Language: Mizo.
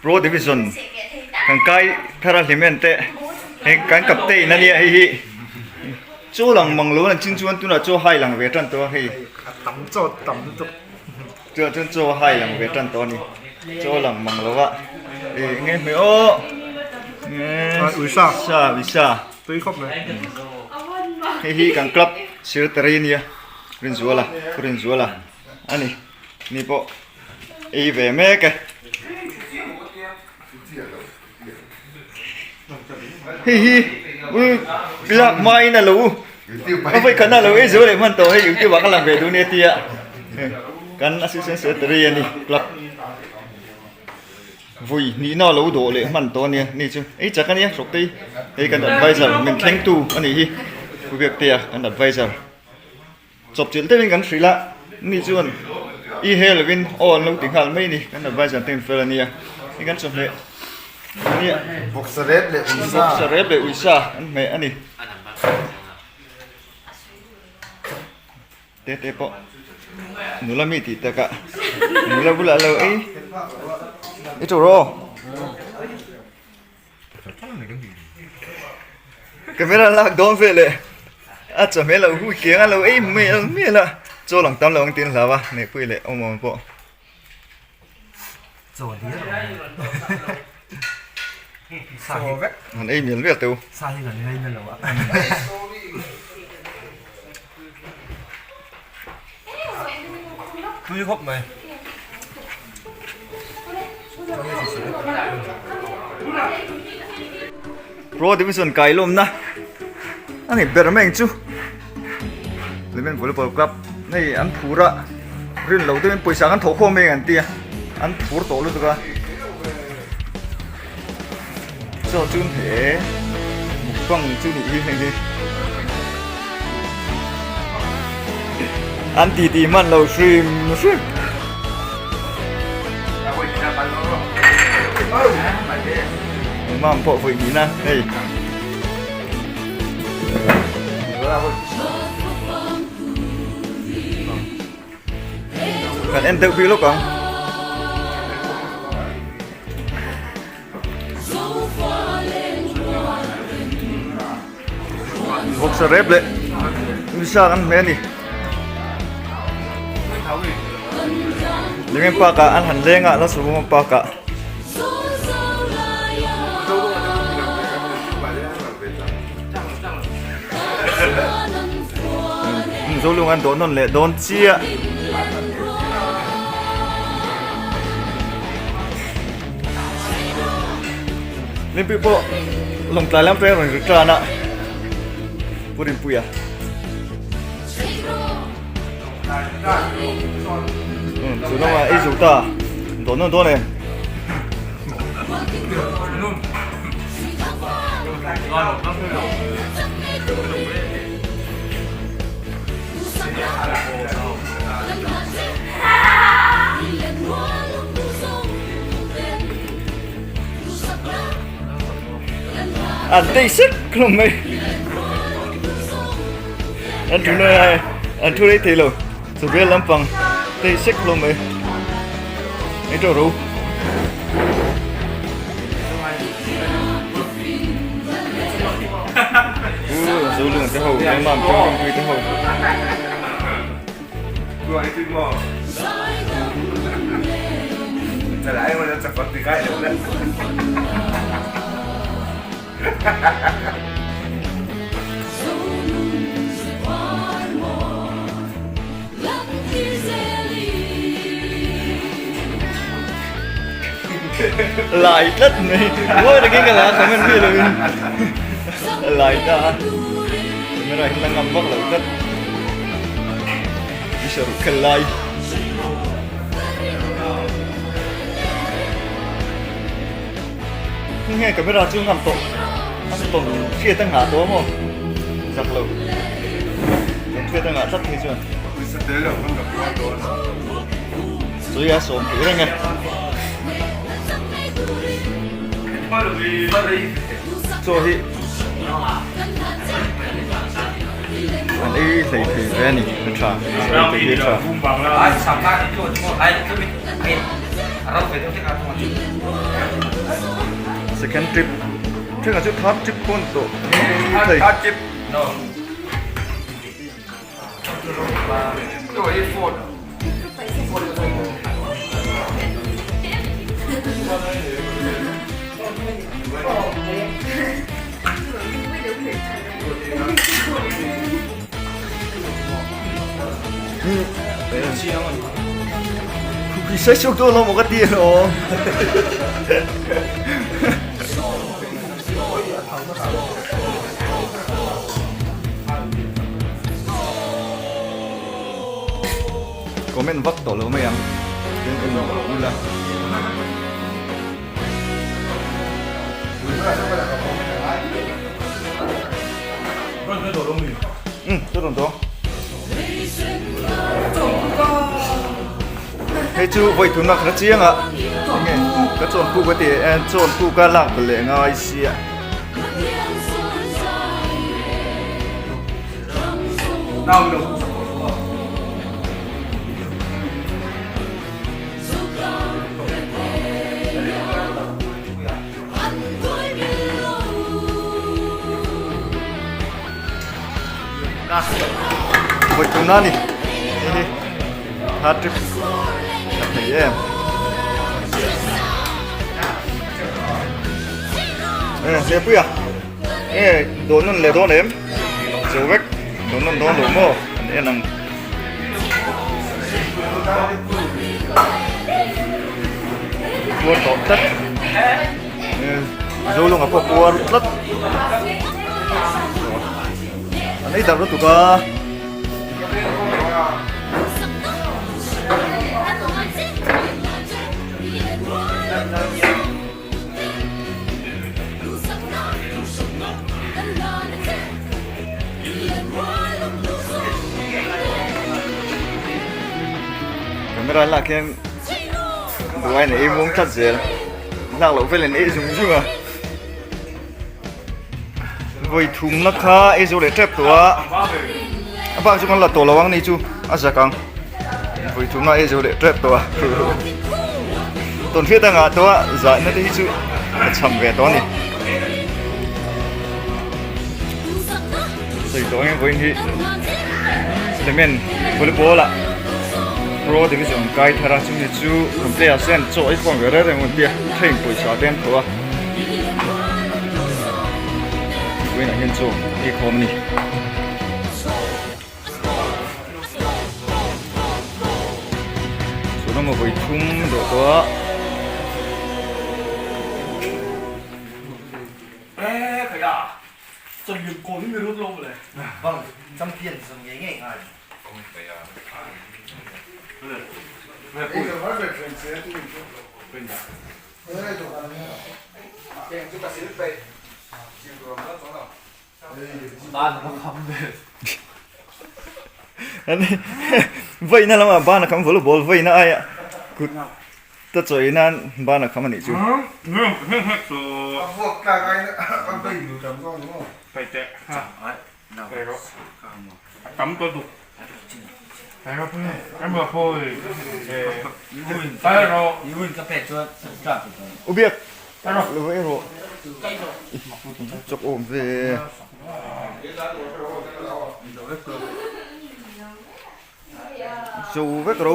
Pro Division kan kai thar a hlim en teh hei kan captain a nia hei hi chaw lang mang lo an chin chuan tunah chaw hai lang ve tan tawh a hei a tam chaw tam lutuk tunah chuan chaw hai lang ve tan tawh a ni chaw lang mang lo a ih nge hmeh aw nge uisa sa uisa tui khawp mai hei hi kan club secretary a nia Rinzuala Rinzuala a ni ni pawh ei ve mek e. Hei hi ui lak hmain a lo a vawi khatna a lo ei zo leh hman tawh hei youtube ah ka lang ve duh nia tia kan assistant secretary a ni club vawi hnihna a lo dawh leh hman tawh a nia ni chu ei chak a nia hrawk te hi hei kan adviser min thlengtu a nih hi Pu Biaktea kan adviser. Chawpchilh deuhin kan hrilh a, ni chuan i he lovin aw an lo ti nghal mai ni, kan adviser te in fel a nia, hei kan chawhmeh a nia, Bawksa rep leh uisa, bawksa rep leh uisa an hmeh a ni, te te pawh nula mi tih takah nula bulah lo ei i tur aw. Camera lak dawn vel leh a chawhmeh lo hui kiang a lo ei hmel hmel a chaw lang tam lo ang tiin hlau a neihpui leh awm awm pawh. Chaw hlir awm vek. Han ei mial mial teh u. Sa hi kan ngaina lo a. Tui khawp mai. Pro Division kai lawmna a ni ber mai ang chu. Women Volleyball Club hei an phur a rin lo deuhin pawisa kan thawh khawm mai ang an ti a an phur tawh lutuk a. Chaw chu he mukbang chu nih hi hei hi an ti ti hman lo hrim hrim. Mam pawh vawi hnihna hei. Kan en deuh bik lawk ang. Vawksa rep leh misa kan hme a ni. Lengeng park ah an han leng a Lalsavunga park ah. Zolung an dawh nawn leh dawn chiah. Limpi pawh lawngtlai lam peng rawn ri tan a Pu Rinpuia. Chu lamah ei zo ta dawn nawn dawn em. An tei sek hlawm mai an thu lai ai an thu rei thei lo chawbel lampang tei sek hlawm mai ei tawh ro. Zolung te ho Lalmam te Rinpui te ho. Lai tlat mai mawi takin ka la comment miah lovin lai ta a camera hi la ngam vak lo tlat i saruk khel lai. Nge camera chu ngam tawh a tawm hriat a ngah tawh a maw zak lo tawm hriat a ngah tlat phei chuan chawi a sawm theih reng e. Chaw hi an ei hlei thei ve a ni a tha chaw ei thei hi a tha. Second trip thlengah chu third trip pawh a ni tawh thei. Sai chuk dawn lo maw ka ti alawm. Comment vak tawh lo mai ang tin en ula. Um chu rawn tawng. Hei chu vawi thumna kha chiang a enge ka chawn puk a ti e chawn puk a lak leh ngai sia. Vawi thumna a ni hei hi third trip a thei em e hlepui a e dawn nawn leh dawn em zo vek dawn nawn dawn lo maw an en ang. Puar tawh tlat Mizo lawngah pawh puar tlat an ei darh lutuk a. Camera lak hian duain a ei muang tlat zel lak loh velin a ei zung zung a vawi thumna kha ei zo leh tep tawh a a bak chu kan la tawh lo ang ni chu a zak ang vawi thumna ei zo leh tep tawh a tawnhriat anga tawh a zahna te hi chu a cham ve tawh a ni. Sawi tawh ang vawiin hi cement volleyball ah pro division kai thar a chumi chu kan player te an chaw ei khawm ve reng reng ang tia train pawisa te an tho a vawiin ah hian chaw ei khawm a ni. Chu lama vawi thum dawh tawh a. Vawiina lamah ban a kham volleyball vawiina aia kut ta chawi nan ban a kham a nih chu. U Biak lo va erawh chawk awm ve. Zo vek ro.